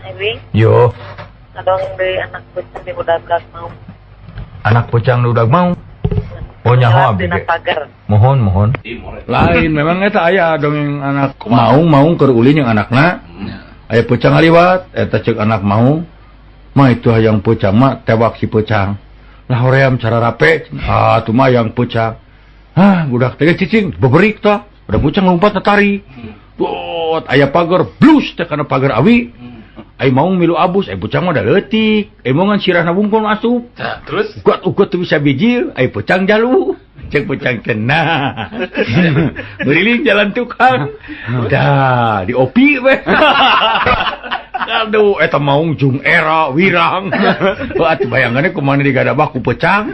Nebing. Yo. Ngadongeng deui anak peucang di udag mau. Anak peucang di udag mau. Oh nyaho abdi ge. Mohon mohon. Lain memang eta aya dongeng anak maung maung keur ulin jeung anakna. Aya peucang ngaliwat eta ceuk anak maung. Mah itu hayang peucang mah tewak si peucang. Lah hoream cara rape. Ah tuh mah yang peucang. Hah budak teh cicing beberik tah. Udah peucang lompat tari. Bot aya pagar blus teh kana pagar awi. Ai maung milu abus, ai peucang mah da leutik. Ai maungan sirahna wungkul asup. Tah, terus ugat-ugat teu bisa bijil, ai peucang jalu. Cek peucang teh nah. Nguriling jalan tukang. Dah, diopi we. Aduh, eta maung jung era wirang. Wah, atuh bayangannya kumaha digadabah ku peucang.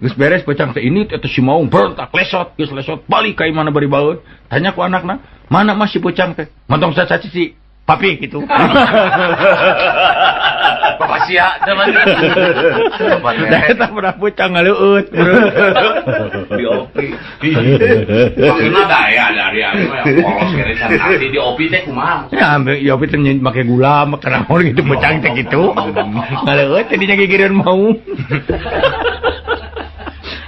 Geus beres peucang teh ini eta si maung berontak lesot, geus lesot balik ka imahna bari baeud. Tanya ku anakna, mana mah si peucang teh? Mantong sacaci papi gitu. Bapak sia zaman. Da eta pernah peucang ngaleueut. Di opi. Maksudna daya dari anu yang polos kene can arti di opi teh kumaha? Ya ambil di opi teh make gula, make naon gitu peucang teh gitu. Ngaleueut teh dinya gigireun mau.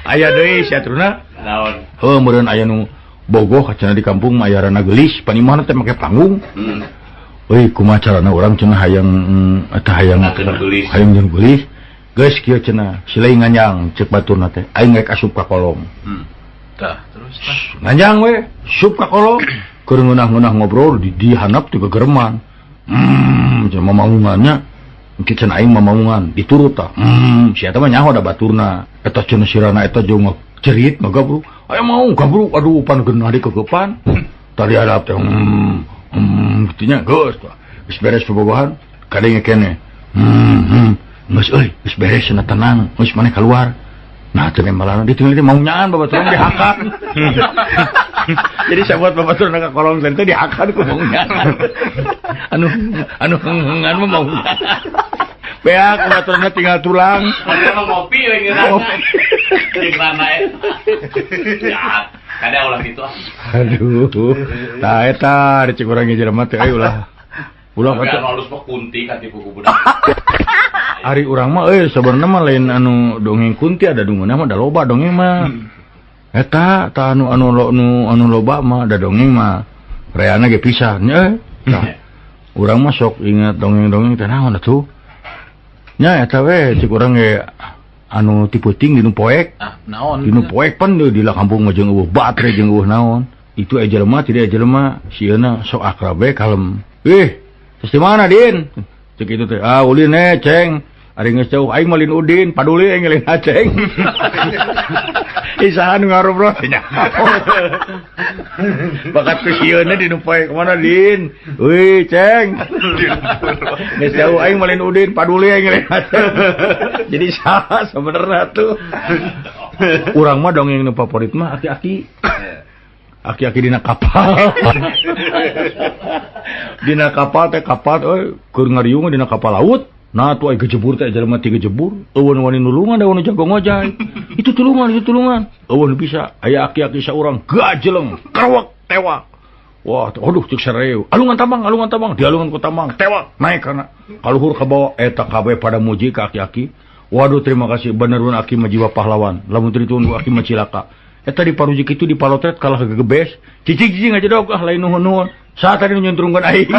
Aya deui satruna. Naon? Heuh meureun aya nu bogoh cenah di kampung mah aya rana geulis, panimahna teh make panggung. Euy kumaha carana urang cenah hayang eta hayang hayang jeung geulis. Geus kieu cenah silai nganjang ceuk baturna teh aing rek asup ka kolong. Tah terus tah. Nganjang we asup ka kolong keur ngeunah-ngeunah ngobrol di handap teh gegereman. Cenah mamaungannya engke cenah aing mamaungan diturut tah. Si eta mah nyaho da baturna. Eta cenah sirana eta jeung cerit ngagabruk. Aya mau gabruk aduh pan geunah dikegepan. Tadi hadap teh gitunya geus geus beres bobogohan kadenge keneh. Geus euy geus beres cenah tenang geus maneh keluar. Nah teh malana ditinggal teh mau nyaan babaturan dihakan. Jadi sabuat babaturan ka kolong teh dihakan ku mau nyaan. Anu anu hengan mah mau nyaan. Beak babaturanna tinggal tulang. Mana ngopi we ngeunahna. Jeung rana eta. Jahat. Kada ulah gitu ah. Aduh. Tah eta cek urang jelema teh euy ulah. Ulah kata halus mah kunti ka tipu ku budak. Ari urang mah euy sabenerna mah lain anu dongeng kunti ada dungeuna mah da loba dongeng mah. Eta tah anu anu anu anu loba mah da dongeng mah. Reana ge pisan nya. Tah. Urang mah sok ingat dongeng-dongeng teh naon atuh. Nya eta we cek urang ge anu ti peuting dinu poek. Ah, naon? Dinu poek pan di kampung mah jeung eueuh batre jeung eueuh naon. Itu aya jelema tidak jelema sieuna sok akrab we kalem. Ih, terus di mana Din? Cek itu teh. Ah, ulin eh ceng. Ari geus jauh aing mah lin Udin, paduli aing lin Aceng. Isahan ngarobrol nya. Bakat ku sieuna dinu poek mana Din? Wih, ceng. Geus jauh aing mah lin Udin, paduli aing lin Aceng. Jadi salah sebenarnya tuh. Urang mah dongeng nu favorit mah aki-aki. Aki-aki dina kapal. Dina kapal teh kapal euy keur ngariung dina kapal laut. Nah tuh ai gejebur teh jelema ti gejebur, eueun wani nulungan da wani jago ngojay. Itu tulungan, itu tulungan. Eueun bisa aya aki-aki saurang gajeleng, kerewek tewak. Wah, aduh cek sareu. Alungan tambang, dialungan ku tambang, tewak naik kana. Kaluhur ka bawah eta kabeh pada muji ka aki-aki. Waduh terima kasih bener aki mah jiwa pahlawan. Lamun teu ditunggu aki mah cilaka. Eta di parujik itu dipalotret kalah gegebes. Cicing-cicing aja dok ah lain nuhun-nuhun. Saat tadi nyuntrungkeun aing.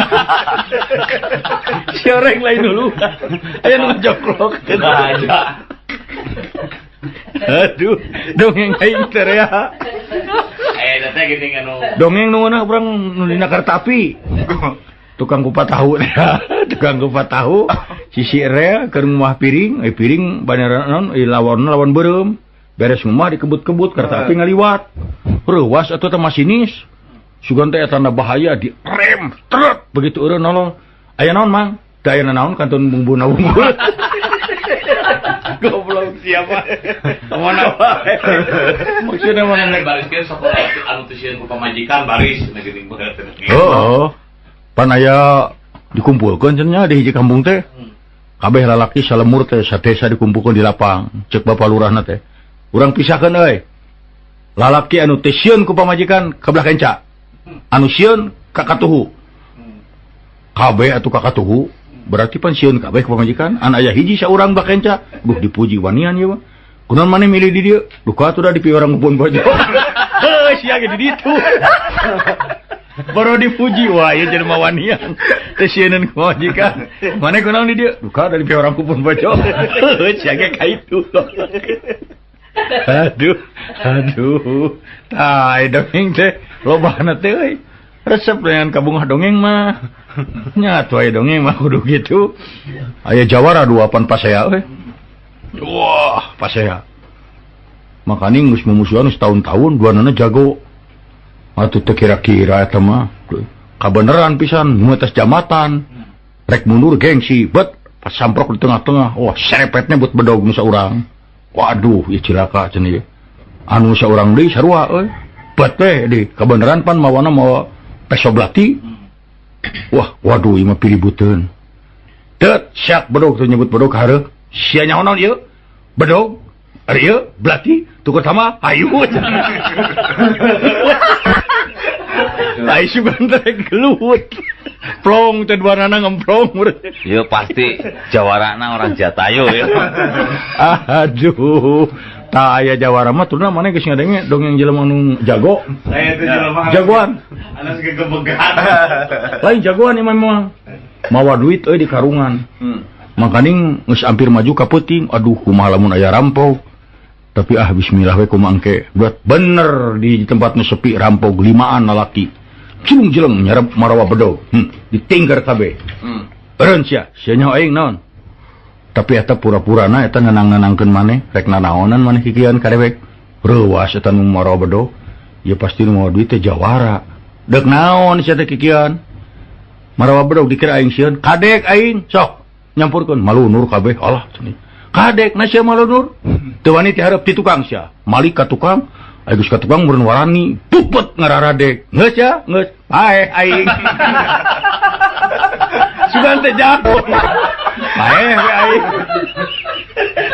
Si orang lain dulu. Aya nu ngajoklok. Aja. Aduh, dongeng aing teh rea. Eh, teh geuning anu. Dongeng nu ngeunah urang nu dina kereta api. Tukang kupat tahu teh. Tukang kupat tahu sisi rea keur ngumah piring, piring banera naon lawan lawan beureum. Beres ngumah dikebut-kebut kereta api ngaliwat. Reuwas atuh teh masinis. Sugan teh tanda bahaya di rem truk begitu eureun nolong. Aya naon Mang? Teu aya naon kantun bumbuna wungkul. Goblok siapa? Mana wae. Maksudna mana nek bariskeun sok anu teu sieun ku pamajikan baris na geuning bener. Heeh. Pan aya dikumpulkeun cenah di hiji kampung teh. Kabeh lalaki salemur teh sadesa dikumpulkeun di lapang. Ceuk bapa lurahna teh. Urang pisahkeun euy. Lalaki anu teu sieun ku pamajikan ka belah kenca. Anu sieun ka katuhu. Kabeh atuh ka katuhu. Berarti pan sieun kabeh ka pamajikan. An aya hiji saurang bakenca. Duh dipuji wanian ieu mah. Kunaon maneh milih di dieu? Duka atuh da di piwarang ngupun bojo. Heuh sia ge di ditu. Baru dipuji wah ieu jelema wanian. Teu sieuneun ku pamajikan. Maneh kunaon di dieu? Duka da di piwarang ngupun bojo. Heuh sia ge ka itu. Aduh, aduh. Tah dongeng teh lobana teh euy. Resep dengan kabungah dongeng mah. Nya atuh aya dongeng mah kudu kitu. Aya jawara dua pan pasea euy. Wah, pasea. Makaning geus mumusuhan geus tahun-tahun duanana jago. Atuh teu kira-kira eta mah. Kabeneran pisan nu atas jambatan. Rek mundur gengsi, bet pas samprok di tengah-tengah. Wah, serepetnya buat bedog nu saurang. Waduh, ieu cilaka cenah ieu. Anu saurang deui sarua euy. Bet teh di kabeneran pan mawana mawa peso belati. Wah, waduh ieu mah piributeun. Teut siap bedog teh nyebut bedog hareuh. Sia nyaho naon ieu? Bedog. Ari ieu belati tukur sama hayu. Ai sugan teh gelut. Plong teh duanana ngemplong. Ieu pasti jawarana orang Jatayu ya. Aduh. Tah aya jawara mah turna maneh geus ngadenge dongeng jelema nu jago. Saya itu jelema. Jagoan. Anas gegebegan. Lain jagoan ieu mah. Mawa duit euy di karungan. Makaning geus hampir maju ka peuting. Aduh kumaha lamun aya rampok. Tapi ah bismillah we kumaha engke. Buat bener di tempat nu sepi rampok limaan lalaki. Cilung-jeleng nyarep marawa bedog. Ditinggar kabeh. Eureun sia, sia nyaho aing naon. Tapi eta pura-purana eta nenang-nenangkeun maneh, rek nanaonan maneh kikian ka dewek. Reuwas eta nu marawa bedog. Ya pasti nu mawa duit teh jawara. Deuk naon sia teh kikian? Marawa bedog dikira aing sieun, kadek aing sok nyampurkeun malunur kabeh. Alah cenah. Kadek na sia malunur. Teu wani teh hareup ti tukang sia. Malik ka tukang, aing geus ka tukang meureun warani, pupet ngararadek. Geus sia, geus. Paeh aing. Sugan teh jago. Paeh we aing.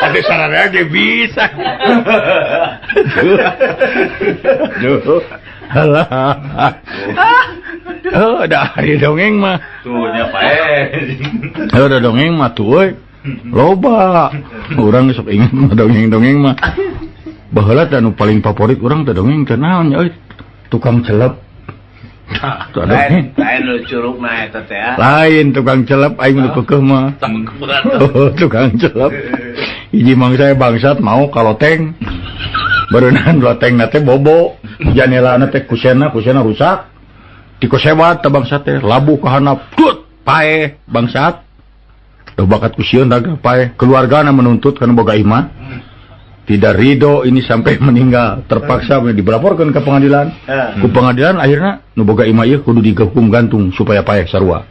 Atuh sararea ge bisa. Duh. Alah. Oh, da ari dongeng mah. Tuh nya paeh. Oh, da dongeng mah tuh euy. Loba. Urang sok inget mah dongeng-dongeng mah. Baheula teh anu paling favorit urang teh dongeng teh naon nya euy? Tukang celep. Lain, lain nu curugna eta teh. Lain tukang celep aing nu keukeuh mah. Oh, tukang celep. Hiji mangsa bangsat mau ka loteng. Beureunan lotengna teh bobo, janelana teh kusena rusak. Dikosebat teh bangsat teh, labuh ka handap, tut, paeh bangsat. Duh bakat ku sieun raga paeh. Keluargana menuntut kana boga imah. Tidak ridho ini sampai meninggal, terpaksa dilaporkan ke pengadilan. Ku pengadilan akhirnya nu boga imah ieu kudu dihukum gantung supaya paeh sarua.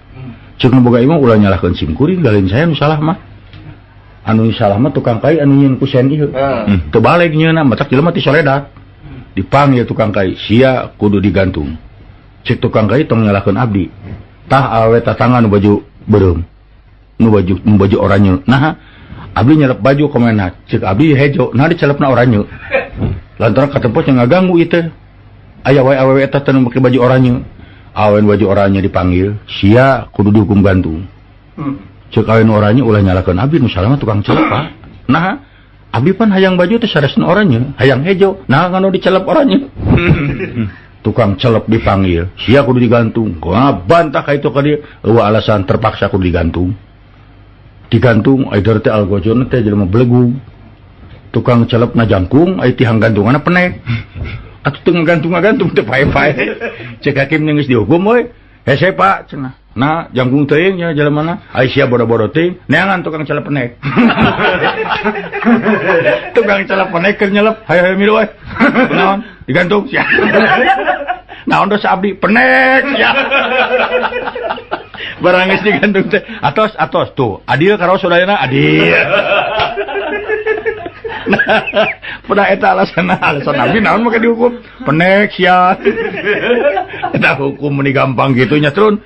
Ceuk nu boga imah ulah nyalahkeun sim kuring, lain saya nu salah mah. Anu salah mah tukang kai anu nyieun kusen ieu. Teu balik nyieunna matak jelema ti soledat. Dipanggil tukang kai, sia kudu digantung. Ceuk tukang kai tong nyalahkeun abdi. Tah awewe tatangga nu baju beureum. Nu baju oranye. Nah, abdi nyelep baju kemana? Cek abdi hejo, nah dicelepna oranye. Lantaran katempos yang ngaganggu ieu teh. Aya wae awewe eta teh nu make baju oranye. Awen baju oranye dipanggil, sia kudu dihukum gantung. Cek awen oranye ulah nyalakeun abdi nu salah mah tukang celep, Pak. Nah, abdi pan hayang baju teh saresna oranye, hayang hejo, nah nganu dicelep oranye. Tukang celep dipanggil, sia kudu digantung. Wah, bantah ka itu ka dieu, eueuh alasan terpaksa kudu digantung. Digantung aider teh algojona teh jelema belegug. Tukang celep na jangkung ai tihang gantunganna penek. Atuh teu ngagantung-ngagantung teh pae-pae. Cek hakim geus dihukum euy. Hese Pak cenah. Nah, jangkung teuing nya jelemana. Ai sia bodo-bodo teuing, neangan tukang celep penek. Tukang celep penek keur nyelep, hayo-hayo milu euy. Naon? Digantung sia. Naon dosa abdi penek sia. Barang geus digantung teh. Atos tuh. Adil karaos sadayana adil. Nah, pernah eta alasan abdi naon make dihukum? Penek sia. Eta hukum meni gampang kitu nya trun.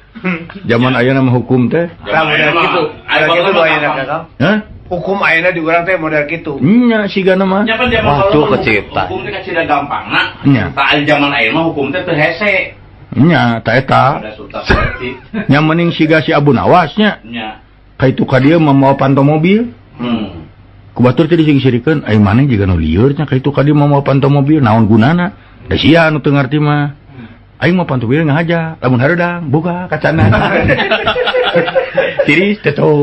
Zaman ayeuna mah hukum teh. Tah model kitu. Model kitu ayeuna Kakang. Hah? Hukum ayeuna di urang teh model kitu. Nya sigana mah. Nya kan zaman kecipta. Hukum teh kacida gampangna. Nya. Tah zaman ayeuna mah hukum teh teu hese. Nya ta eta. Nya mending siga si Abu Nawas nya. Nya. Ka itu ka dieu mah mawa panto mobil. Ku batur teh dising-sirikeun ai maneh jiga nu lieur nya ka itu ka dieu mah mawa panto mobil naon gunana? Da sia nu teu ngarti mah. Aing mah panto mobil ngahaja, lamun hareudang buka kacana. Tiris teto.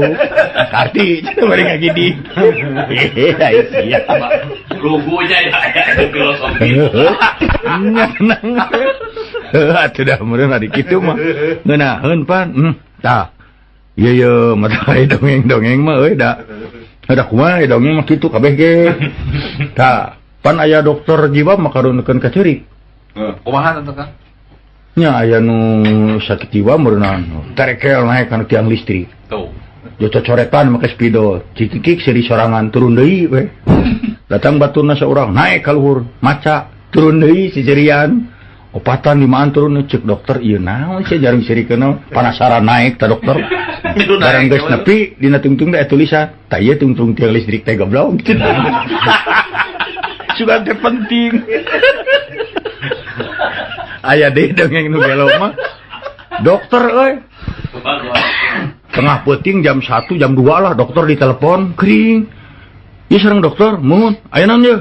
Karti cenah bari ngagidi. Ai sia. Lugunya ya filosofi. Nya tenang. Heuh atuh dah meureun ari kitu mah. Ngeunaheun pan. Tah. Ieu ye mata dongeng-dongeng mah euy da. Da kumaha dongeng mah kitu kabeh ge. Tah, pan aya dokter jiwa mah karunekeun ka ceurik. Kumaha teh Kang? Nya aya nu sakit jiwa meureunna terekel naek kana tiang listrik. Tuh. Cocoretan make spidol, cikikik seri sorangan turun deui we. Datang baturna saurang naek ka luhur, maca turun deui sisirian. Opatan limaan turun cek dokter ieu naon sia jarang sirikeun panasaran naek ta dokter. Barang geus nepi dina tungtung teh tulisan, tah ieu tungtung tiang listrik teh goblok. Sugan teh penting. Aya deui dongeng nu gelo mah. Dokter euy. Tengah peuting jam 1 jam 2 lah dokter ditelepon kering. Ieu sareng dokter, muhun. Aya naon ye?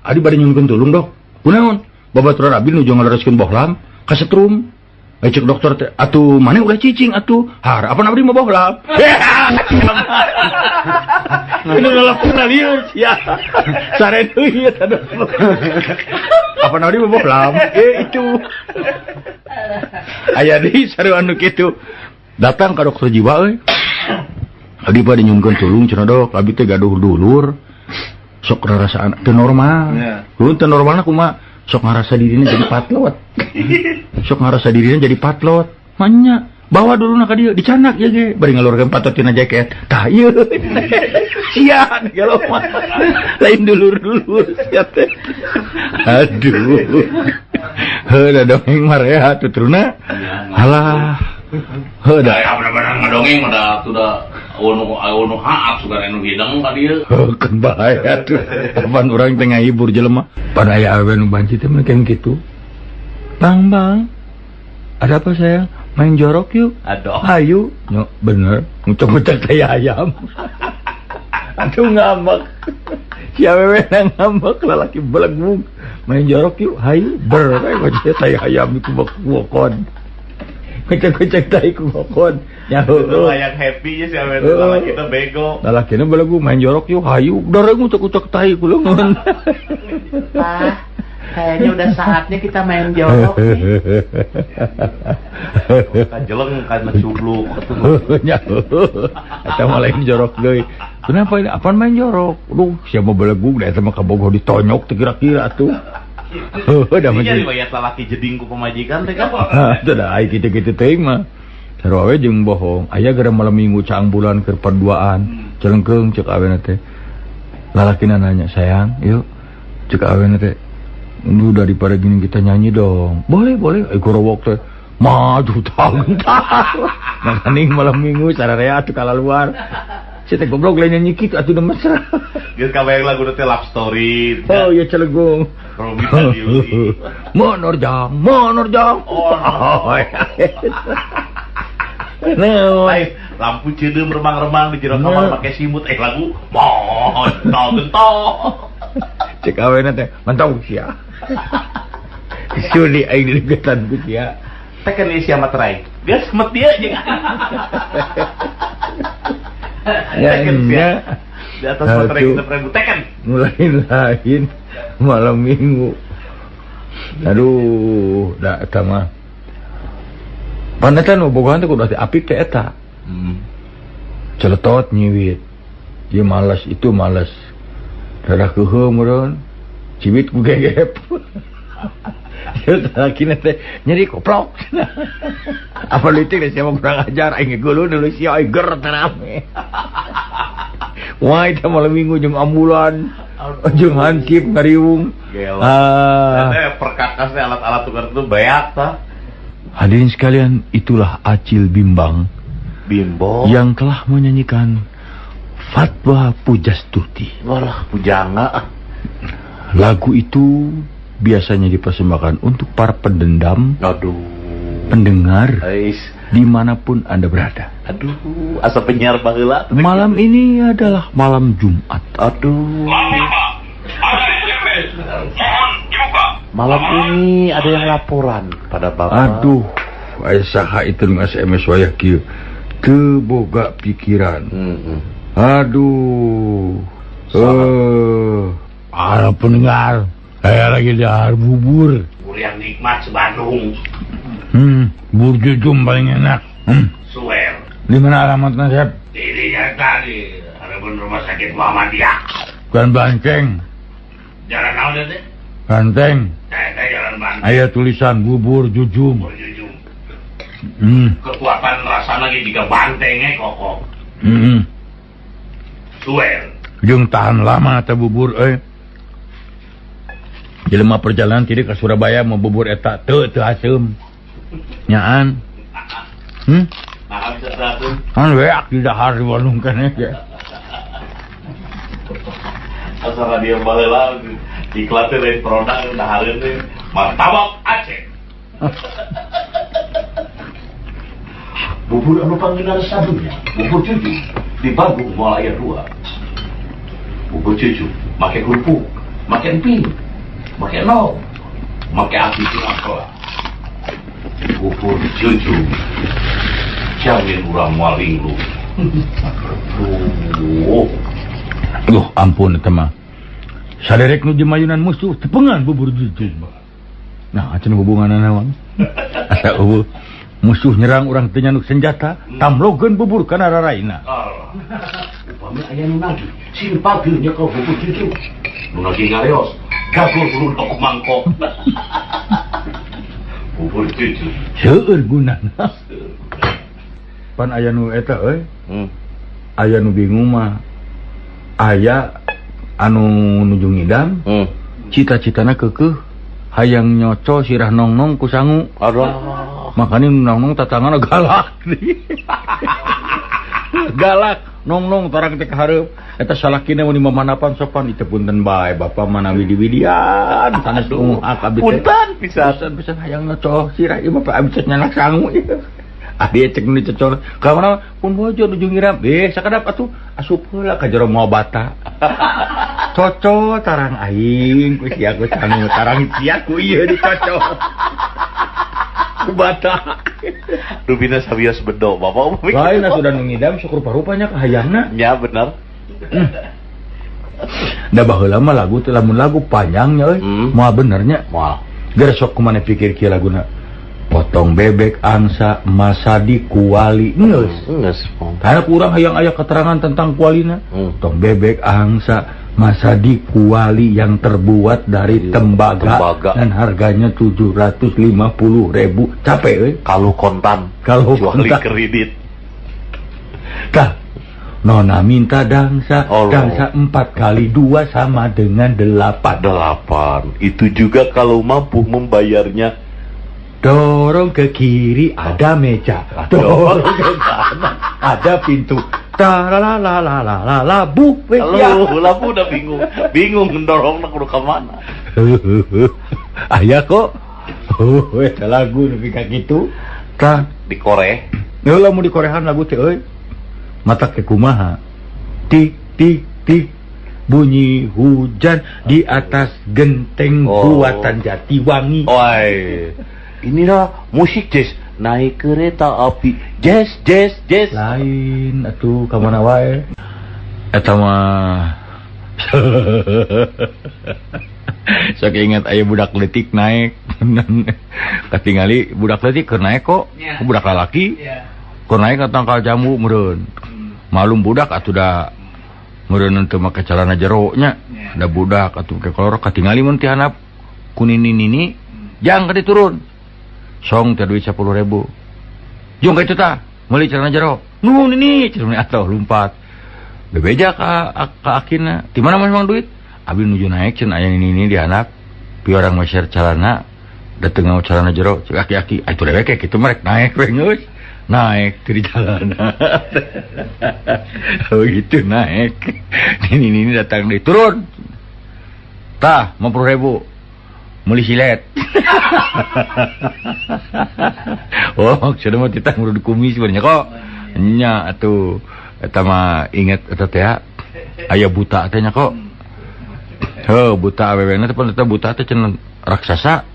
Adi bade nyuhunkeun tulung dok. Kunaon? Babaturan abdi nuju ngalereskeun bohlam kasetrum. Ai cek dokter teh, atuh maneh ulah cicing atuh. Har, apa abdi mah bohlam? Ini nelpon lieur sia. Sare deui eta dokter. Apa abdi mah bohlam? Itu. Aya deui sarua anu kitu. Datang ka dokter jiwa euy. Abdi bade nyuhunkeun tulung cenah dok, abdi teh gaduh dulur. Sok rarasaan teu normal. Kudu teu normalna kumaha? Sok ngarasa dirinya jadi patlot. Sok ngarasa dirinya jadi patlot. Manya bawa dulu nak ka dieu dicanak ieu ge bari ngalurkeun patot tina jaket. Tah ieu. Sia gelo mah. Lain dulur-dulur sia teh. Aduh. Heuh da dongeng mah rehat tuturna. Halah. Heuh da. Ya bener-bener ngadongeng mah da atuh da anu haap sugan anu hidang ka dieu. Heuh keun bae atuh. Kapan urang teh ngahibur jelema. Pan aya awewe nu banci teh mah kitu. Bang, bang. Ada apa sayang? Main jorok yuk. Aduh. Ayo. No, bener. Ngucek-ngucek tai ayam. Aduh ngambek. Si awewe ngambek lalaki belegung. Main jorok yuk. Hayu. Ber. Ngucek tai ayam ku bokon. Ngucek-ngucek tai ku bokon. Ya heueuh. Yang happy nya si awewe lalaki teh bego. Lalakina belegung main jorok yuk. Hayu. Doreng ngucek-ngucek tai ku leungeun. Tah. Kayaknya udah saatnya kita main jorok nih. Kajeleng kan cubluk. Eta mah lain jorok deui. Kenapa ini? Apaan main jorok? Duh, siapa belegung da eta mah kabogoh ditonyok teh kira-kira atuh. Heuh, da mah. Iya riwayat lalaki jeding ku pamajikan teh kan. Teu da ai kitu-kitu teuing mah. Sarua we jeung bohong. Aya gara malam minggu caang bulan keur paduaan. Celengkeung ceuk awena teh. Lalakina nanya, "Sayang, yuk." Ceuk awena teh, "Lu daripada gini kita nyanyi dong." Boleh, boleh. Gorowok teh. Maju tah. Makaning malam minggu sararea atuh kalaluar. Si teh goblok lain nyanyi kitu atuh mesra. Geus kabayang lagu teh love story. Oh iya celegung. Romita Dewi. Menerjang, menerjang. Oh. Nah, lampu ceudeum remang-remang di jero kamar make simut lagu montol gentol. Cek awena teh mantau sia. Suli aing didegetan ku sia. Teh kan sia materai. Dia semet dia jeung. Ya, ya. Di atas materai kita ribu teken. Lain-lain malam minggu. Aduh, da eta mah. Pan eta nu bogohan teh kudu apik teh eta. Celetot nyiwit. Ieu malas itu malas. Rada keuheuh meureun. Ciwit ku gegep. Lalakina teh nyeri koplok. Apa leutik teh sia mah kurang ajar aing geuleuh deui sia aing ger teh rame. Wah, eta malam minggu jeung ambulan, jeung hansip ngariung. Ah. Perkakas teh alat-alat tukar itu beak tah. Hadirin sekalian, itulah Acil Bimbang. Bimbo yang telah menyanyikan Fatwa Pujastuti. Walah, pujangga. Lagu itu biasanya dipersembahkan untuk para pendendam. Aduh. Pendengar. Ais. dimanapun Anda berada. Aduh, asa penyiar baheula. Malam ini adalah malam Jumat. Aduh. Malam ini ada yang laporan pada Bapak. Aduh, aya saha itu nu SMS wayah kieu. Teu boga pikiran. Aduh. Para pendengar, saya lagi dahar bubur. Bubur yang nikmat se-Bandung. Bubur jujum paling enak. Suwer. Di mana alamatnya, Sep? Di tadi, harapan rumah sakit Muhammadiyah. Bukan Banteng. Jalan naon teh? Banteng. Saya jalan Banteng. Aya tulisan bubur jujum. Bubur jujum. Kekuatan rasa lagi jika bantengnya kokok. Suwer. Jeung tahan lama teh bubur euy. Jelema perjalanan tidak ke Surabaya mau bubur eta teu teu haseum. Nyaan. Kan weak di dahar di Bandung keneh ge. Asa radio baheula iklan teh lain produk dahareun teh martabak Aceh. Bubur anu panggenar sadunya, bubur cucu di Bandung moal aya dua. Bubur cucu make kerupuk, make emping, make no, make api sinangkola. Bubur cucu jamin urang moal linglung. Aduh. Duh, ampun eta mah. Saderek nu jemayunan musuh tepengan bubur cucu. Nah, acan hubunganna naon? Asa eueuh musuh nyerang urang teu nyanuk senjata, tamlogeun bubur kana raraina. Upami aya nu nagih, sing pageuh nyekel bubur cucu. Nu nagih ngareos, gagol bulu ku mangkok. Bubur cucu. Seueur gunana. Pan aya nu eta euy. Aya nu bingung mah. Aya anu nuju ngidam, cita-citana keukeuh hayang nyoco sirah nongnong ku sangu. Aduh. Makanya nongnong tatangana galak. Galak nongnong tarang teh ka hareup. Eta salakina mun mamanapan sopan itu punten bae bapak manawi diwidian sanes unghak abdi teh. Punten pisan pisan hayang nyoco sirah ieu bapak abdi teh nyanak sangu ieu. Adi cek nu dicocol ka mana pun bojo nuju ngiram sakadap atuh asup heula ka jero moal bata. Cocol tarang aing ku sia ku sangu tarang sia ku ieu dicocol. Ku bata. Rupina sawios bedo bapak mikir. Lain atuh da nu ngidam sok rupa-rupanya kahayangna. Nya bener. Da baheula mah lagu teh lamun lagu panjangnya euy, moal benernya. Moal. Geus sok kumaha pikir kieu laguna. Potong bebek angsa masa di kuali geus. Geus. Karena kurang hayang aya keterangan tentang kualina. Potong bebek angsa masa di kuali yang terbuat dari tembaga dan harganya 750.000. Capek euy. Kalau kontan, kalau kontan kredit. Tah, nona minta dangsa, dangsa 4 kali 2 sama dengan 8. 8. Itu juga kalau mampu membayarnya. Dorong ke kiri ada meja, dorong ke kanan ada pintu. Taralalalala bu. Lalu, labu udah bingung, bingung mendorong nak ke mana. Ayah kok, eta lagu nepi ka kitu. Tah di Korea. Heula mun di Korean lagu teh euy. Mata ke kumaha? Tik tik tik bunyi hujan di atas genteng buatan Jatiwangi. Oi. Inilah musik jazz, naik kereta api, jazz, jazz, jazz. Lain atuh ka mana wae. Eta mah. Sok ingat aya budak leutik naik. Katingali budak leutik keur naik kok, budak lalaki. Keur naik ka tangkal jambu meureun. Malum budak atuh da meureun teu make calana jero nya. Da budak atuh ke kolor katingali mun ti handap ku nini-nini jang ka diturun. Song teh duit 10.000. Jung ka itu tah, meuli celana jero. Nuhun ini, celana atuh lumpat. Bebeja ka akina. Di mana mas mang duit? Abi nuju naik cenah aya nini-nini di handap. Pi orang meser celana, dateng ngau celana jero, cek aki-aki, atuh dewek kitu merek naik we geus. Naik di jalanan. Begitu naik. Nini-nini datang deui, turun. Tah, 50.000. Meuli silet. Oh, maksudna mah titah ngurud kumis bener kok. Nya atuh eta mah inget eta teh aya buta teh nya kok. Heuh, buta awewena teh pan eta buta teh cenah raksasa.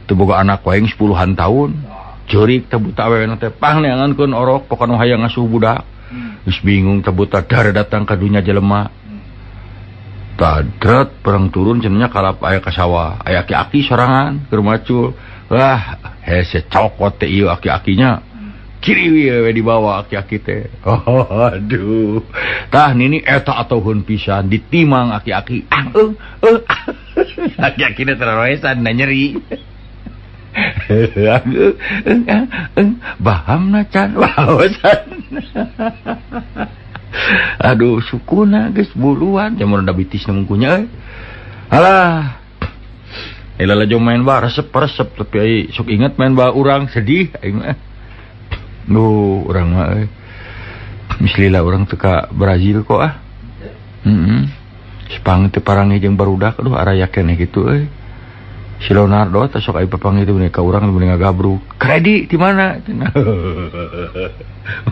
Teu boga anak wae 10-an tahun. Ceurik teh buta awewena teh pang neangankeun orok pokona hayang ngasuh budak. Geus bingung teh buta dar datang ka dunya jelema. Tadret perang turun cenah kalap aya ka sawah, aya aki-aki sorangan keur macul. Wah, hese cokot teh ieu aki-akinya. Kiri we dibawa aki-aki teh. Oh, aduh. Tah nini eta atoheun pisan ditimang aki-aki. Ah, aki-aki teh tararoesan na nyeri. Bahamna can waosan. Aduh sukuna geus buluan jamur da bitis mungkunya euy. Alah. Lalajo main bah resep-resep tapi ai sok inget main bah urang sedih aing mah. Duh urang mah euy. Mislila urang teu ka Brazil kok ah. Heeh. Sepang teh parangi jeung barudak aduh araya keneh kitu euy. Si Leonardo teh sok ai papanggih teh ka urang mending ngagabruk. Kang Edi di mana?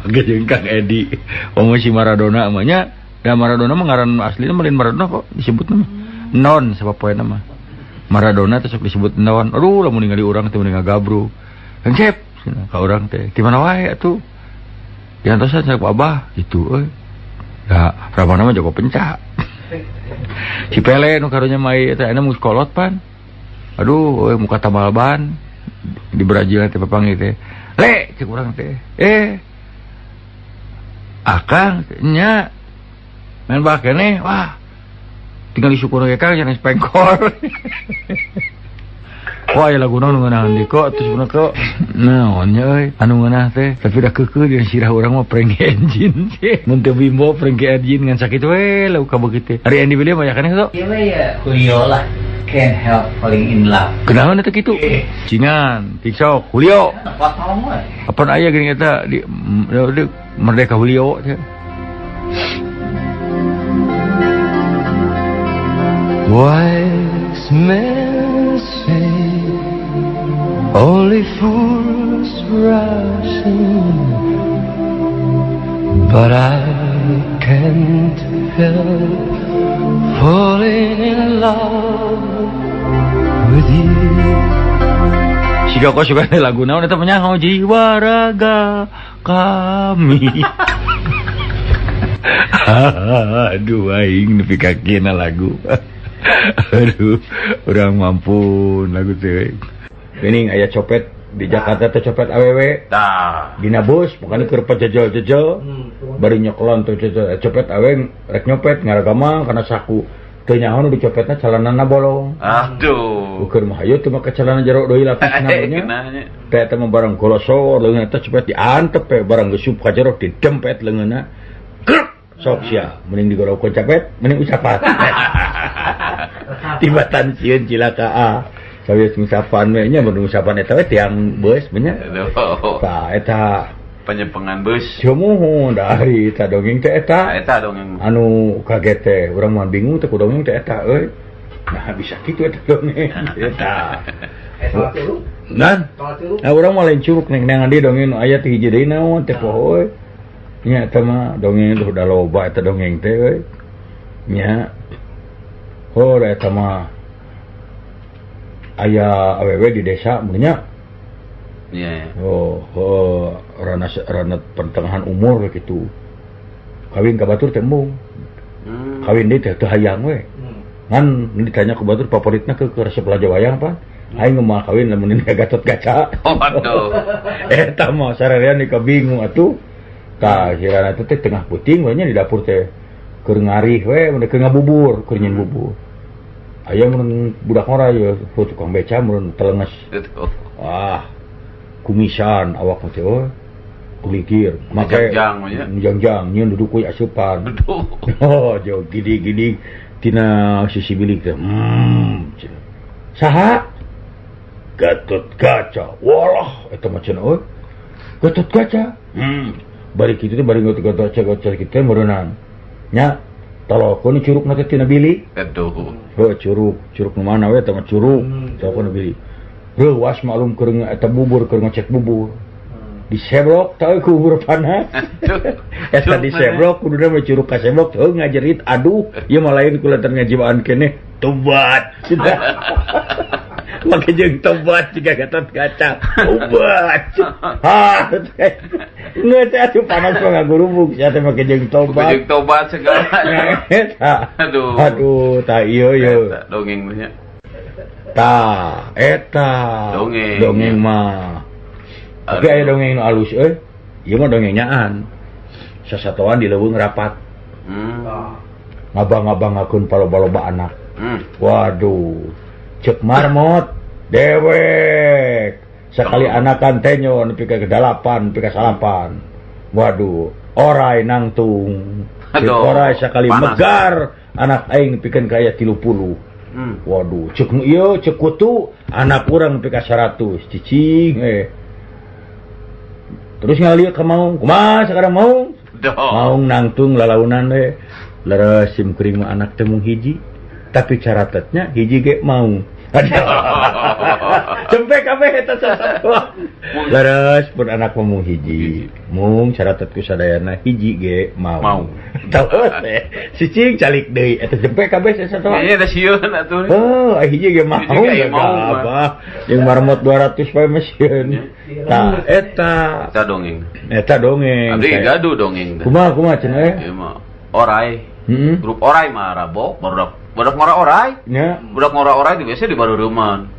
Make jeung Kang Edi. Omo si Maradona mah nya. Da Maradona mah ngaran aslina mah lain Maradona kok disebut mah. Non sapopoena mah. Maradona teh sok disebut non. Aduh lamun ningali urang teh mending ngagabruk. Kang Cep cenah ka urang teh. Di mana wae atuh? Diantosan ku Abah gitu euy. Da Ramana mah jago pencak. Si Pele nu karunya mah eta aya mus kolot pan. Aduh, euy muka tambal ban di Brazil teh papanggih teh. Le cek urang teh. Akang nya main bah keneh wah. Tinggal disyukur ge Kang jangan pengkor. Wah, aya laguna nu ngeunahan deui kok terus bener kok. Naon nya euy, anu ngeunah teh, tapi da keukeuh dina sirah urang mah Frankie Engine sih. Mun teu bimbo Frankie Engine ngan sakitu we lau ka begitu teh. Ari Andy William aya keneh sok? Ieu we ya Julio lah. Can't help falling in love. Kunaon eta kitu? Cingan, TikTok, Julio. Potong we. Apan aya geuning eta di Merdeka Julio teh. Wise men say only fools rush in, but I can't help falling in love with you. Siga kok suka lagu naon eta mah jiwa raga kami. Aduh aing nepi ka kieuna lagu. Aduh, urang mampun lagu teh. Geuning aya copet di Jakarta teh copet awewe. Tah. Dina bus pokona keur pajejel-jejel. Bari nyoklon tuh copet awe rek nyopet ngaragamang kana saku. Teu nyaho nu dicopetna celanana bolong. Aduh. Ukur mah hayu teu make celana jero deui lapisna nya. Teh eta mah barang golosor leungeun eta copet diantep we barang geus ka jero didempet leungeunna. Krek sok sia mending digorok capet mending ucapan. Tibatan sieun cilaka ah. Sawios ngusapan we nya mun ngusapan eta we tiang beus nya. Tah eta penyepengan beus. Cumuhun dari eta dongeng teh eta. Eta dongeng. Anu kaget teh urang mah bingung teh ku dongeng teh eta euy. Nah bisa kitu eta dongeng eta. Nan. Nah urang mah lain curug neng neangan di dongeng nu aya teh hiji deui naon teh poho euy. Nya eta mah dongeng teh udah loba eta dongeng teh euy. Nya. Oh eta mah aya awewe di desa mun nya. Yeah. Oh, rana pertengahan umur gitu. Kawin ka batur teh embung. Kawin deui teh teu hayang we. Ngan ditanya ku batur favoritna ke resep laja wayang pan. Aing mah kawin lamun ini Gatot Kaca. Oh, aduh. Eta mah sarerean ka bingung atuh. Tah si rana teh tengah puting we nya di dapur teh keur ngarih we mun keur ngabubur, keur nyin bubur. Aya mun budak ngora ye tukang beca mun telenges. Wah. Kumisan awak mah teh euy. Kulikir, make jangjang nyeun duduk we asupan. Oh, jauh gidi-gidi tina sisi bilik teh. Saha? Gatot Kaca. Walah eta mah cenah euy. Gatot Kaca. Bari kitu teh bari Gatot Kaca kitu teh meureunang. Nya Tolokeun curugna teh tina bilik. Aduh. Heuh curug, curug nu mana we teh mah curug. Tolokeun bilik. Reuwas maklum keur eta bubur keur ngecek bubur. Diseblok teh ku bubur panas. Eta diseblok kuduna mah curug kaseblok heuh ngajerit aduh ieu mah lain kulantaran ngajiwaan keneh tobat. Make jeung tobat jiga Gatot Kaca. Tobat. Ha. Geus atuh panas mah ngagurubug sia teh make jeung tobat. Jeung tobat segala. Aduh. Aduh, tah ieu ieu. Dongeng mah nya. Tah, eta. Dongeng. Dongeng mah. Tapi aya dongeng nu alus euy. Ieu mah dongeng nyaan. Sasatoan di leuweung rapat. Ngabang-ngabangakeun paloba-loba anak. Waduh. Cek marmot dewek sekali anakan tenyo nepi ka 8 nepi ka 9. Waduh, orai nangtung. Cek orai sekali panas. Megar anak aing nepikeun ka aya 30. Waduh, cek nu ieu cek kutu anak urang nepi ka 100 cicing Terus ngalieu ka maung, kumaha sakarang maung? Maung nangtung lalaunan we. Leres sim kuring mah anak teh mung hiji. Tapi caratetnya hiji ge maung. Cempe kabeh eta sasatoan. Leres pun anak mah mung hiji. Mung caratet ku sadayana hiji ge maung. Terus si cing calik deui eta cempe kabeh sasatoan. Nya da sieun atuh. Heuh, hiji ge maung. Apa? Jeung marmot 200 bae mah sieun. Tah eta. Eta dongeng. Eta dongeng. Abdi gaduh dongeng. Kumaha kumaha cenah? Ieu mah orai. Grup orai mah rabok barudak ngora orai. Nya. Budak ngora orai di biasa di bareureman.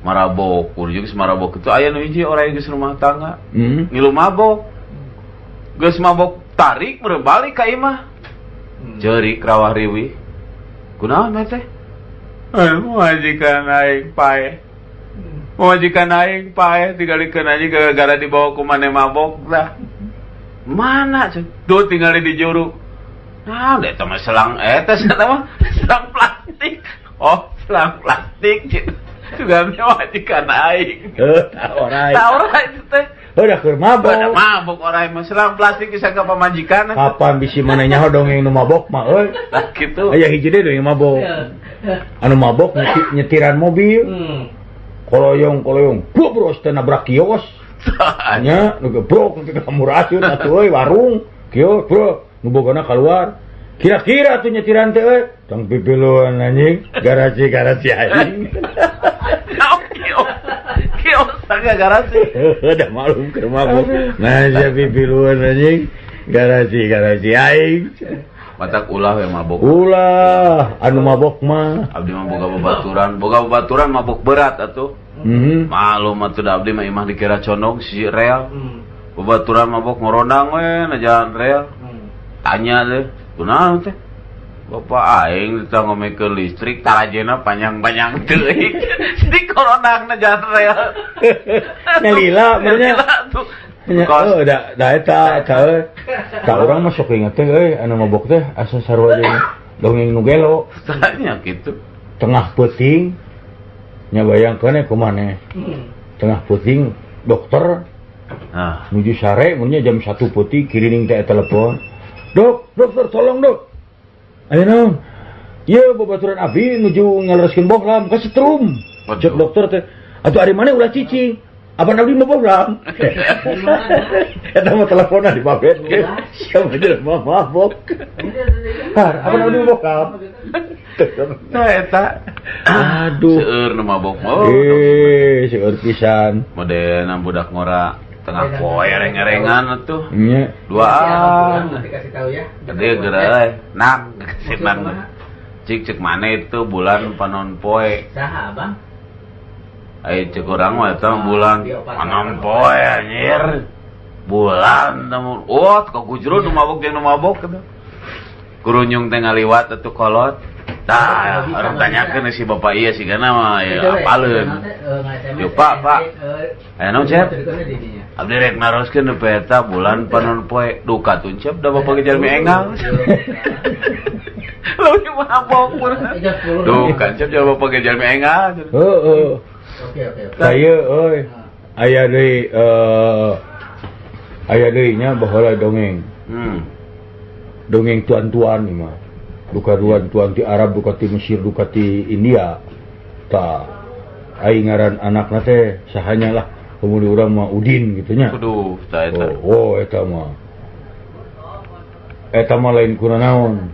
Marabok, kudu geus marabok itu aya nu hiji orai geus rumah tangga. Ngilu mabok. Geus mabok tarik meureun balik ka imah. Ceurik rawah riwih. Kunaon teh? Majikan aing paeh. Majikan aing paeh digalikeun aja gara-gara dibawa ku maneh mabok tah. Mana ceu? Duh tingali di juru. Nah, eta mah selang eta mah selang plastik. Oh, selang plastik. Juga majikan aing. Heuh, tah orai. Tah orai teh. Heuh, da keur mabok. Da mabok orai mah selang plastik bisa ka pamajikan. Kapan bisi maneh nyaho dongeng nu mabok mah euy. Tah kitu. Aya hiji deui dongeng mabok. Anu mabok nyetiran mobil. Koloyong-koloyong, gobros teh nabrak kios. Nya, nu gebrok nepi ka murasieun atuh euy warung. Kios, bro. Nu bogona keluar. Kira-kira tuh nyetiran teh euy. Tong pipiluan anjing, garasi-garasi anjing. Kios tangga garasi. Udah malum keur mabok. Nah, sia pipiluan anjing, garasi-garasi aing. Matak ulah we mabok. Ulah, anu mabok mah. Abdi mah boga babaturan mabok berat atuh. Malum atuh da abdi mah imah dikira condong si rel. Babaturan mabok ngorondang we na jalan rel. Tanya deh, kunaon teh? Bapak aing ditanggomekeun listrik tarajena panjang-panjang teuing. Di koronangna jalan rel. Nyalila meureun. Oh, da eta eta euy. Ka urang mah sok inget teh euy anu mabok teh asa sarua jeung dongeng nu gelo. Tanya kitu. Tengah peuting nya bayangkeun kumaha maneh. Tengah peuting dokter nuju sare mun nya jam 1 peuting kirining teh telepon. Dok, dokter tolong dok. Ayo naon? Ieu babaturan abi nuju ngalereskeun bohlam ka setrum. Cek dokter teh, atuh ari maneh ulah cicing. Apan abdi mah bohlam. Eta mah teleponan di babet. Siapa jelema mabok. Har, apan abdi mah bohlam. Nah eta. Aduh. Seueur nu mabok mah. Seueur pisan. Modelna budak ngora tengah poe reng-rengan atuh. Nya. Duaan. Nanti kasih tahu ya. Gede geura nang nang. Cik cek mana itu bulan panon poe. Saha, Bang? Ai cek urang mah eta bulan panon poe anjir. Bulan temu. Oh, kagujrun nu mabok jeung nu mabok kitu. Kurunyung teh ngaliwat atuh kolot. Tah, orang tanyakeun si bapak ieu sigana mah ya apaleun. Yo Pak, Pak. Aya naon Cep? Abdi rek naroskeun nu eta bulan panon poe duka tuncep da bapak ge jalmi enggal. Leuwih mabok pun. Duka cep jalma bapak ge jalmi enggal. Heeh. Oke, oke. Saya euy aya deui aya deui nya baheula dongeng. Dongeng tuan-tuan ieu mah. Duka tuan-tuan ti Arab, duka ti Mesir, duka ti India. Tah aing ngaran anakna teh sahanya lah. Kemudian urang mah Udin gitu nya. Aduh, tah eta. Oh, eta mah. Eta mah lain kuna naon.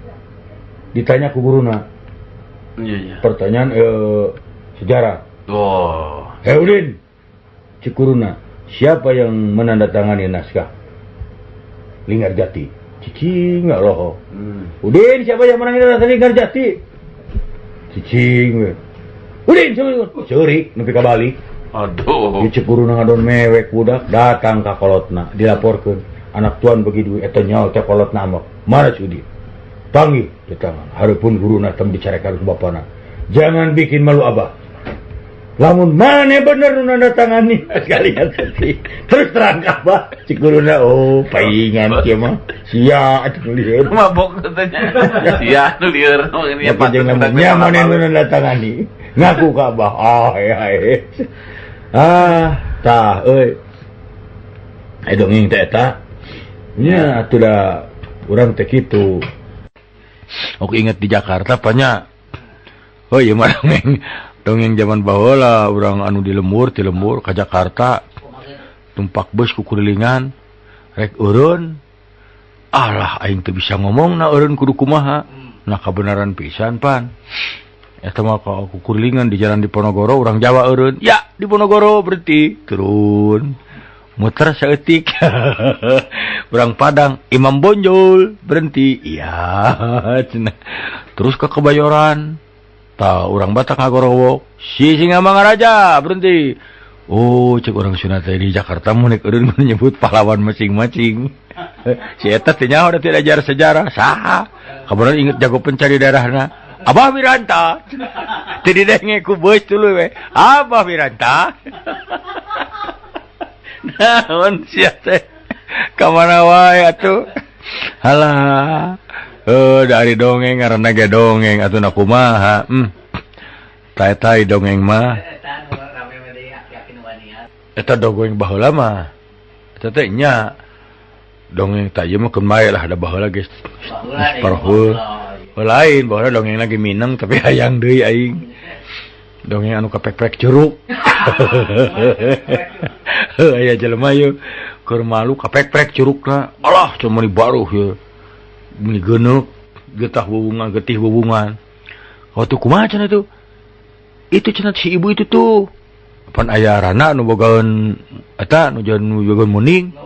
Ditanya ku guruna. Iya, iya. Pertanyaan sejarah. Oh. Hei Udin, cek guruna, siapa yang menandatangani naskah Linggarjati? Cicing nggak loh. Udin, siapa yang menandatangani Linggarjati? Cicing we. Udin, siapa? Ceurik nepi ka balik. Aduh. Di cek guruna ngadon mewek budak datang ka kolotna dilaporkeun. Anak tuan bagi duit eta nyaho teh kolotna mah. Mana si Udin? Panggil di tangan. Hareupeun guruna tem dicarekan ku bapana. Jangan bikin malu abah. Lamun mane bener nu nandatangani sekalian tadi. Terus terang ka abah cek guruna, oh paingan kieu mah. Sia atuh lieur. Mabok katanya. Sia nu lieur ini apa jeung nya mane nu nandatangani. Ngaku ka abah. Ah ya. Ah tah euy. Ai dongeng teh eta. Nya atuh da urang teh kitu. Oke inget di Jakarta banyak. Oh iya mah dongeng zaman baheula urang anu di lembur, ti lembur ka Jakarta. Tumpak bus ku kurilingan rek eureun. Alah aing teu bisa ngomong na eureun kudu kumaha. Nah kabenaran pisan pan. Eta mah ka kurilingan di jalan Diponegoro urang Jawa eureun. Ya, Diponegoro berhenti turun. Muter saeutik. Urang Padang Imam Bonjol berhenti. Iya cenah. Terus ke Kebayoran. Tah urang Batak ngagorowok. Si Singamangaraja berhenti. Oh, cek urang Sunda teh di Jakarta mun rek eureun menyebut pahlawan masing-masing. Si eta teh nyaho da teu diajar sejarah. Saha? Kabeneran inget jago pencari daerahna. Abah Wiranta. Teu didenge ku beus tuluy we. Abah Wiranta. Naon sia teh ka mana wae atuh. Halah. Dari dongeng ngaranna ge dongeng atuh na kumaha. Tai-tai dongeng mah. Eta dongeng baheula mah. Eta teh nya dongeng tah ieu mah keun bae lah da baheula geus parhul. Lain baheula dongeng lagi mineng tapi hayang deui aing. Dongeng anu kapek-pek curug. Aya jelema ieu keur malu kapek-pek curugna. Alah cuma di baruh ieu. Meni geuneuk getah bubungan getih bubungan. Waktu kumaha cenah itu? Itu cenah si ibu itu tuh. Pan aya rana nu bogaeun eta nu bogaeun muning.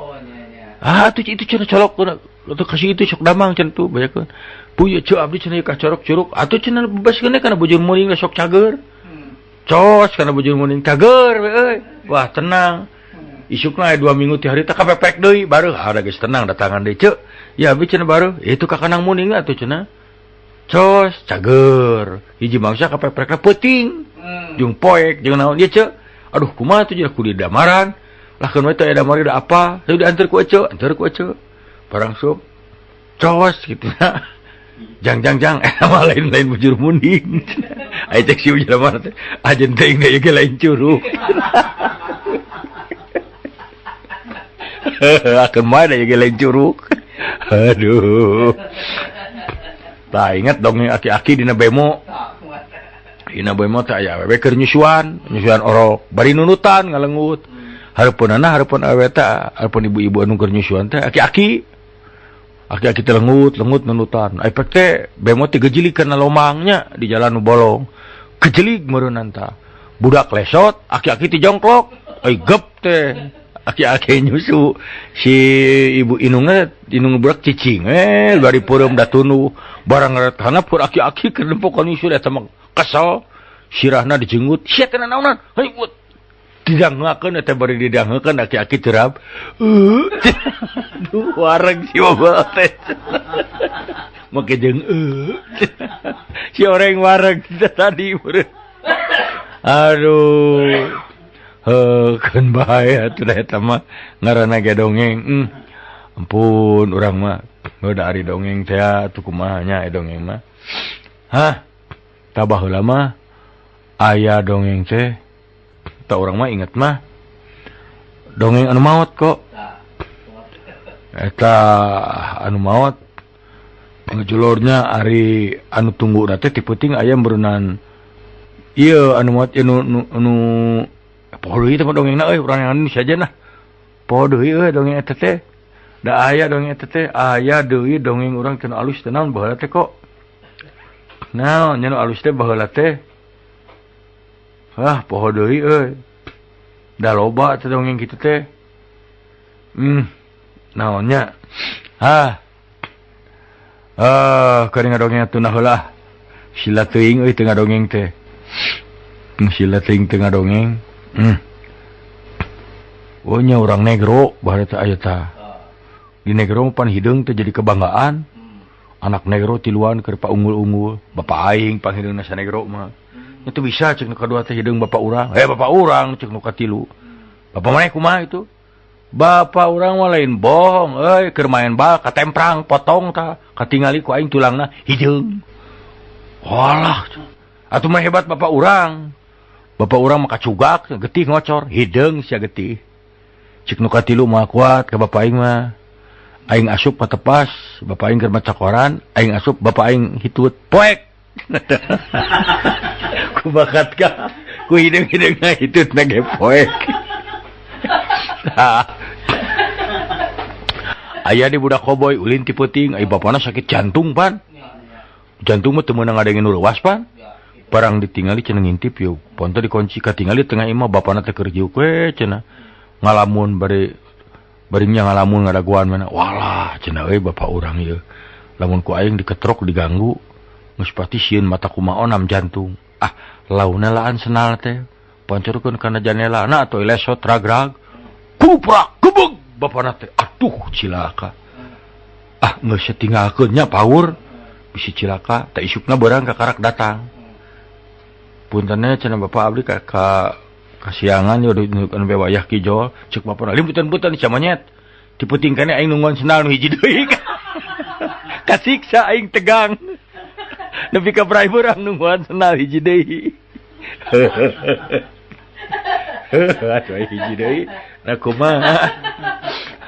Ah tuh itu cenah colok atuh kasih itu sok damang cenah tuh banyakeun. Puy ceu abdi cenah ka corok curug atuh cenah bebaskeun kana bujur muning sok cager. Cos kana bujur muning cager we euy. Wah tenang. Isukna aya 2 minggu ti harita kapepek deui bareuh ada geus tenang datangan deui ceu. Ya abdi cenah bareuh itu ka kanang muning atuh cenah. Cos cager. Hiji mangsa kapepekna peuting. Jeung poek jeung naon ieu ceu. Aduh kumaha tuh jeung kudu damaran. Lah keun we teh aya damar da apa? Teu diantar ku eceu, antar ku eceu. Barang sup. Cos kitu nya. Jang jang jang mah lain-lain bujur muning. Ai cek si jelema teh ajen teuing deui ge lain curug. Akeun mah da ge lain curug. Aduh. Tah inget dongeng aki-aki dina bemo. Dina bemo teh aya awewe keur nyusuan, nyusuan orok, bari nunutan ngalengut. Hareupeunana hareupeun awewe teh, hareupeun ibu-ibu anu keur nyusuan teh aki-aki. Aki-aki teh lengut, lengut nunutan. Ai pek teh bemo teh gejelig kana lomangnya di jalan nu bolong. Gejelig meureunnan tah. Budak lesot, aki-aki teh jongklok. Ai gep teh. Aki-aki nyusu. Si ibu inungna, inung budak cicing bari peureum da tunduh. Barang ngaret pur aki-aki keur nempokan nyusu eta mah kesel. Sirahna dijenggut. Sia kana naonan? Heuy didangeukeun eta bari didangeukeun aki-aki terap. Aduh wareg si bapak teh. Make jeung si orang wareg tadi meureun. Aduh. Heuh keun bae atuh da eta mah ngaranna ge dongeng. Ampun urang mah heuh da ari dongeng teh atuh kumaha nya dongeng mah. Hah? Tah baheula mah aya dongeng teh. Tak orang mah inget mah dongeng anu maot kok. Eta anu maot Ngejulornya ari anu tunggu teh ti peuting aya meureunnan ieu anu mat nu nu poho deui teh dongengna euy urang anu saja nah. Poho deui euy dongeng eta teh. Da aya dongeng eta teh aya deui dongeng urang teu alus teh naon baheula teh kok. Naon nya nu alus teh baheula teh. Ah poho deui euy. Da loba teh dongeng kitu teh. Naonnya? Ah. Keur ngadongeng atuh nah heula. Sila teuing euy teu ngadongeng teh. Sila teuing teu ngadongeng. Oh nya urang negro baheula teh aya tah. Di negro pan hideung teh jadi kebanggaan. Anak negro tiluan keur paunggul-unggul. Bapak aing panghideungna sanegro mah. Nya teu bisa ceuk nu kadua teh hideung bapak urang. Bapak urang ceuk nu katilu. Bapak maneh kumaha itu? Bapak urang mah lain bohong euy keur main bal katemprang potong tah katingali ku aing tulangna hideung. Walah atuh mah hebat bapak urang. Bapak urang mah kacugak getih ngocor hideung sia getih. Cik nu katilu mah kuat ka bapak aing mah. Aing asup patepas, bapak aing keur maca koran, aing asup bapak aing hitut poek. Ku bakat ka ku hideung-hideungna hitutna ge poek. Aya di budak koboy ulin ti peuting, ai bapana sakit jantung pan. Jantung mah teu meunang ngadengin nu leuwas pan. Barang ditingali cenah ngintip yeuh, ponto dikunci katingali tengah imah bapana teh keur jiuk we cenah. Ngalamun bari barinya ngalamun ngadaguan mana. Walah cenah euy bapak urang ieu. Lamun ku aing diketrok diganggu, geus pati sieun mata kumaha onam jantung. Ah, launa laan senal teh. Pancurkeun kana janela na atuh lesot ragrag. Kuprak gebeg bapana teh. Aduh cilaka. Ah geus tinggalkeun nya paur. Bisi cilaka teh isukna beurang ka karak datang. Puntenna cenah bapak abdi ka kasiangan yo anu be wayah kijol ceuk bapana limputan-putan sia monyet. Ti peuting kene aing nungguan sendal nu hiji deui. Kasiksa aing tegang. Nepi ka brai beurang nungguan sendal hiji deui. Atuh hiji deui. Nah kumaha?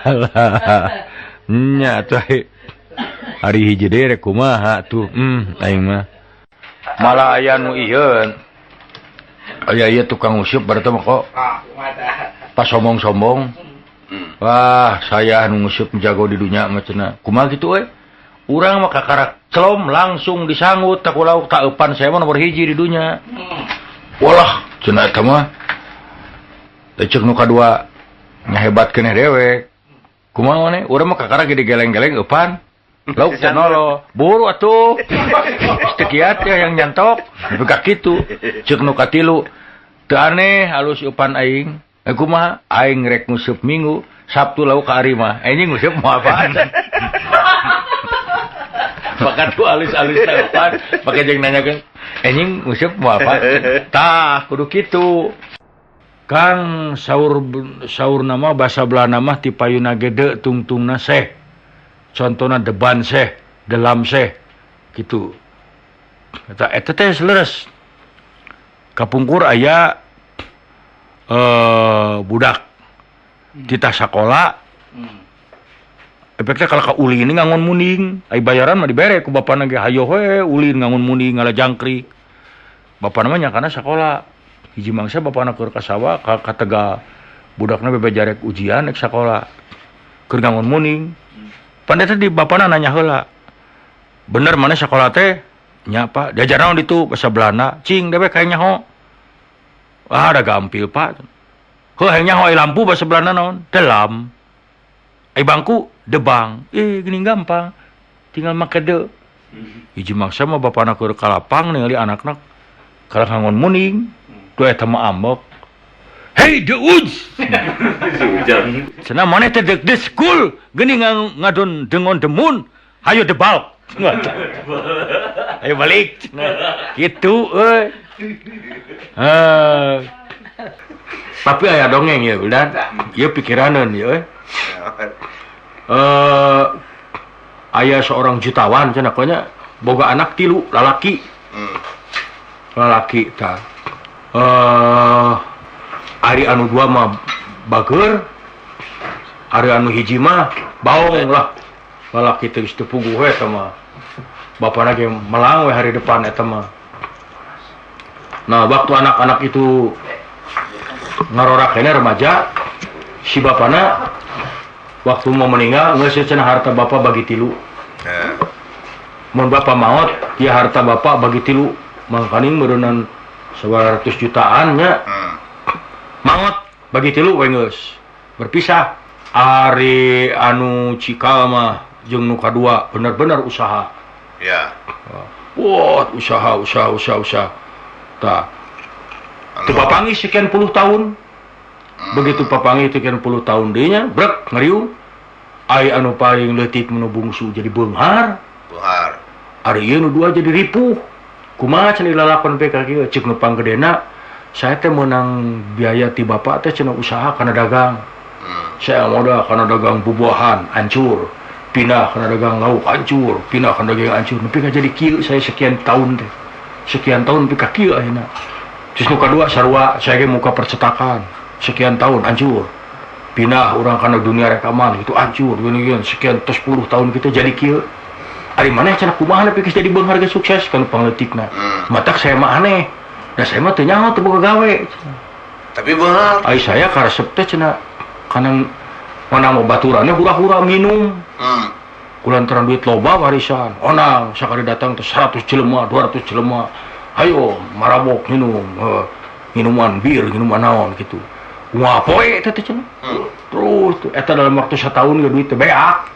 Alah. Nya atuh hari hiji deui rek kumaha atuh. Aing mah. Malah aya nu ieu. Aya ieu tukang useup berarti mah kok. Pas sombong-sombong. Wah, saya nu nguseup jago di dunya mah cenah. Kumaha kitu euy? Urang mah kakarak celom langsung disanggut tak lauk tak eupan saya mah nomor hiji di dunya. Walah, cenah eta mah. Teh ceuk nu kadua nyahebat keneh dewek. Kumaha maneh? Urang mah kakara ge digeleng-geleng eupan. Lauk teh nolo. Buru atuh. Geus teu kiat ya yang nyantok. Nepi ka kitu. Ceuk nu katilu, teu aneh halus eupan aing. Kumaha? Aing rek nguseup Minggu, Sabtu lauk ka ari mah. Anjing nguseup moal apaan. Bakat tuh alus-alus eupan, pake jeung nanyakeun, anjing nguseup moal apa? Tah, kudu kitu. Kang saur nama basa Belanda mah ti payuna gede tungtungna seh. Contona deban seh, delam seh gitu. Eta eta teh leres. Kapungkur aya budak titah sakola. Efeknya kalau ka ulin ngangon muning, ai bayaran mah dibere ku bapana ge hayo we ulin ngangon muning ngala jangkrik. Bapana mah nyakana sakola. Hiji mangsa bapana keur ka sawah ka Tegal. Budakna bebe jarek ujian rek sakola. Keur ngangon muning. Pan eta di bapana nanya heula. Bener mana sakola teh? Nya Pak, diajar naon ditu basa Belanda. Cing dewek hayang nyaho. Ah, da gampil Pak. Heuh hayang nyaho ai lampu basa Belanda naon? Delam. Ai bangku debang. Gini gampang. Tinggal make de. Hiji mangsa mah bapana keur ka lapang ningali anakna kalah ngangon muning. Tuh eta mah ambek. Hey the woods. Cenah maneh teh the school geuning ngadon dengon demun. Hayo debal. Ayo balik. Kitu euy. Tapi aya dongeng ya udah. Ieu pikiraneun ieu euy. Aya seorang jutawan cenah nya boga anak tilu lalaki. Lalaki tah. Ari anu dua mah bager, ari anu hiji mah baong lah. Lalaki teh geus teu puguh we eta mah. Bapana ge melang we hari depan eta mah. Nah, waktu anak-anak itu ngarorak keneh remaja, si bapana waktu mau meninggal geus cenah harta bapak bagi tilu. Mun bapak maot, ya harta bapak bagi tilu. Mangkaning meureunnan 100 jutaan nya. Maot bagi tilu we geus. Berpisah. Ari anu cikal mah jeung nu kadua bener-bener usaha. Ya. Wah, usaha. Tah. Teu papanggih sekian puluh tahun. Begitu papanggih sekian puluh tahun deui nya, brek ngariung. Ai anu paling leutik nu bungsu jadi beunghar. Beunghar. Ari ieu nu dua jadi ripuh. Kumaha cenah lalakon PK kieu ceuk nu panggedena, saya teh meunang biaya ti bapak teh cenah usaha kana dagang. Saya modal kana dagang bubuahan hancur. Pindah kana dagang lauk hancur, pindah kana dagang hancur. Nepi ka jadi kieu saya sekian tahun teh. Sekian tahun nepi ka kieu ayeuna. Terus nu kadua sarua, saya ge muka percetakan. Sekian tahun hancur. Pindah urang kana dunia rekaman itu hancur gini-gini sekian tos 10 tahun kita jadi kieu. Ari maneh cenah kumaha nepi geus jadi beunghar geus sukses kana pangleutikna. Matak saya mah aneh. Da saya mah teu nyaho teu boga gawe. Tapi beunghar. Ai saya karesep teh cenah kana mana baturannya hura-hura minum. Kulantaran duit loba warisan. Onang sakali datang teh 100 jelema, 200 jelema. Ayo marabok minum, minuman bir, minuman naon gitu. Wah, poe teh teh cenah. Terus eta dalam waktu setahun ge duit teh beak.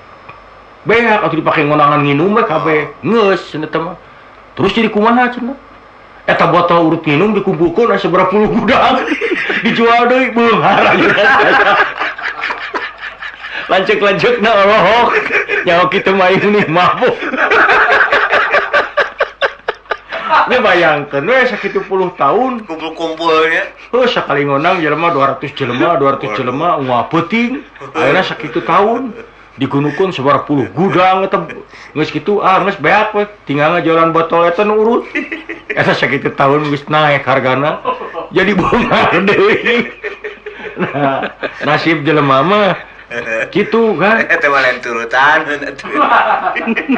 Beak atuh dipake ngonangan nginum we kabeh. Geus cenah teh mah. Terus jadi kumaha cenah? Eta botol urut minum dikumpulkeun aya sabaraha puluh gudang. Dijual deui beunghar. Lanceuk-lanceuk na olohok. Nyawa kitu mah ini mabuk. Nya bayangkeun we sakitu puluh tahun kumpul-kumpulnya. Heuh sakali ngonang jelema 200 jelema, 200 jelema ungah peuting. Ayeuna sakitu tahun digunukeun sabaraha puluh gudang eta geus kitu ah geus beak we tinggal ngajualan botol eta nu urut. Eta sakitu tahun geus naek hargana jadi beunghar deui. Nah, nasib jelema mah gitu kan eta mah lain turutan atuh.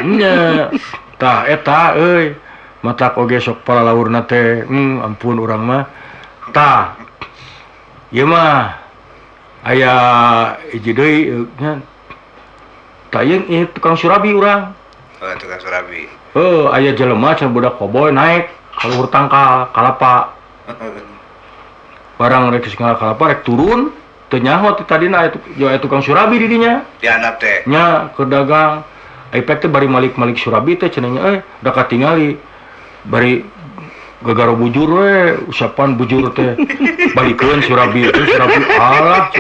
Nya tah eta euy matak oge sok palalaurna teh ampun urang mah tah ieu mah aya hiji deui nya tah ieu tukang surabi urang. Oh, tukang surabi. Heuh aya jelema cenah budak koboy naik ka luhur tangkal kalapa. Barang rek geus kalapa rek turun teu nyaho teh tadina aya tukang surabi di dinya. Dihandap teh. Nya keur dagang. Ai pek teh bari malik-malik surabi teh cenah nya da katingali bari gagaro bujur we usapan bujur teh balikeun surabi teh surabi alah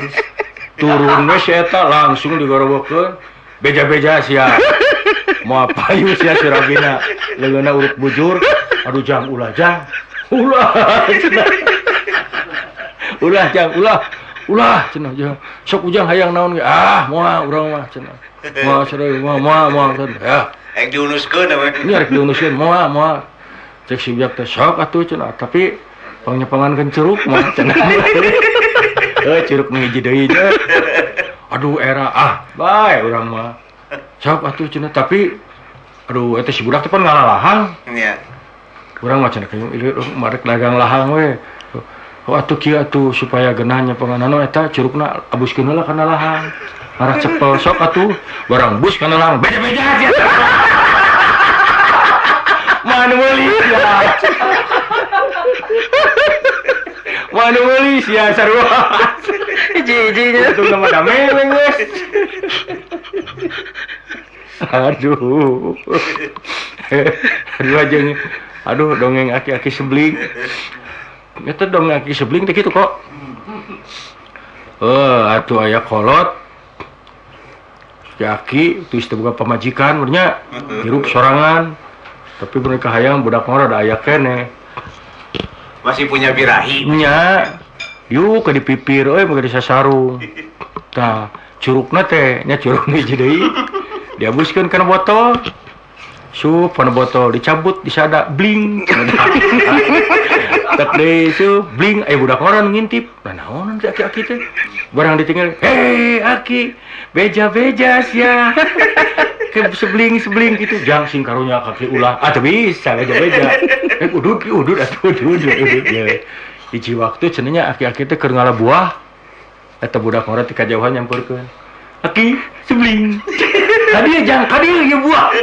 turun we si eta langsung digorowokeun beja-beja sia. Moal payu sia surabina leungeunna urut bujur aduh jang ulah jang ulah cenah. Ulah jang ulah ulah cenah jeung sok ujang hayang naon ge ah moal urang mah cenah moal sareng moal moal cenah ya rek diunuskeun we nya rek diunuskeun moal moal cek si biak teh sok atuh cenah tapi pangnyepangankeun curug mah cenah heuh curug nu hiji deui nya aduh era ah bae urang mah sok atuh cenah tapi aduh eta si budak teh pan ngalalahang nya urang mah cenah ieu marek dagang lahang we. Oh atuh kieu atuh supaya geunah nya panganano eta curugna abuskeun heula kana lahang. Arah cepel sok atuh barang bus kana lahang beja-beja sia. Manu meuli sia. Manu meuli sia sarua. Hiji-hiji nya. Untung mah dame we geus. Aduh. Aduh aja. Aduh dongeng aki-aki sebling. Eta dongeng aki sebling teh kitu kok. Atuh aya kolot. Si aki teu boga pamajikan nya hirup sorangan. Tapi mereka hayang budak mah rada aya keneh. Masih punya birahi. Nya. Yuk ke dipipir euy moga disasarung. Tah, curugna teh nya curug hiji deui. Diabuskeun kana botol. Sup kana botol dicabut disada bling. Tek deui sup bling aya budak ngora nu ngintip. Nah naonan si aki-aki teh. Barang ditinggal, "Hei aki, beja-beja sia." Ke sebling-sebling gitu, jang sing karunya kaki ulah. Ah teu bisa beja-beja. Udud udud atuh udud udud ya. Hiji waktu cenah nya aki-aki teh keur ngala buah. Eta budak ngora ti kajauhan nyamperkeun. Aki sebling. Kadieu jang kadieu ieu buah.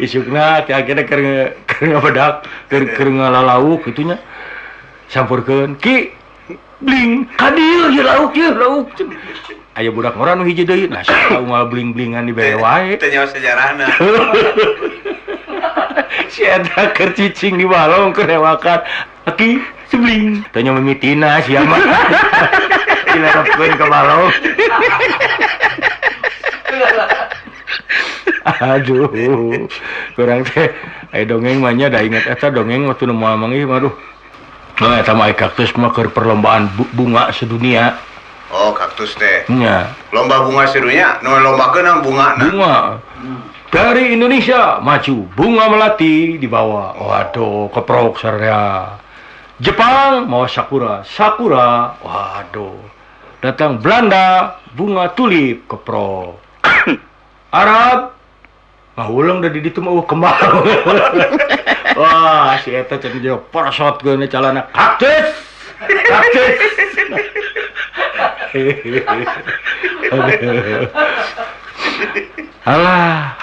Isukna ti akhirna keur ngabedak, keur ngalalauk kitu nya. Sampurkeun, "Ki, bling, kadieu ieu lauk ieu lauk." Aya budak ngora nu hiji deui, nah sia unggal bling-blingan dibere wae. Teu nyaho sejarahna. Si eta keur cicing di balong keur rewakan. Aki, sebling. Teu nya mimitina sia mah. Dilarapkeun ka balong. Aduh, kurang teh. Aya dongeng mah nya da inget eta dongeng waktu nu moal manggih mah aduh. Nah, eta mah kaktus mah keur perlombaan bunga sedunia. Oh, kaktus teh. Nya. Lomba bunga sedunia, nu lombakeun bunga. Bunga. Dari Indonesia maju, bunga melati dibawa. Waduh, keprok sararea. Jepang mau sakura, sakura. Waduh. Datang Belanda, bunga tulip keprok. Arab ngahuleng da di ditu mah kembang. Wah, si eta cenah jeung parasot geuna calana kaktus. Kaktus. Alah.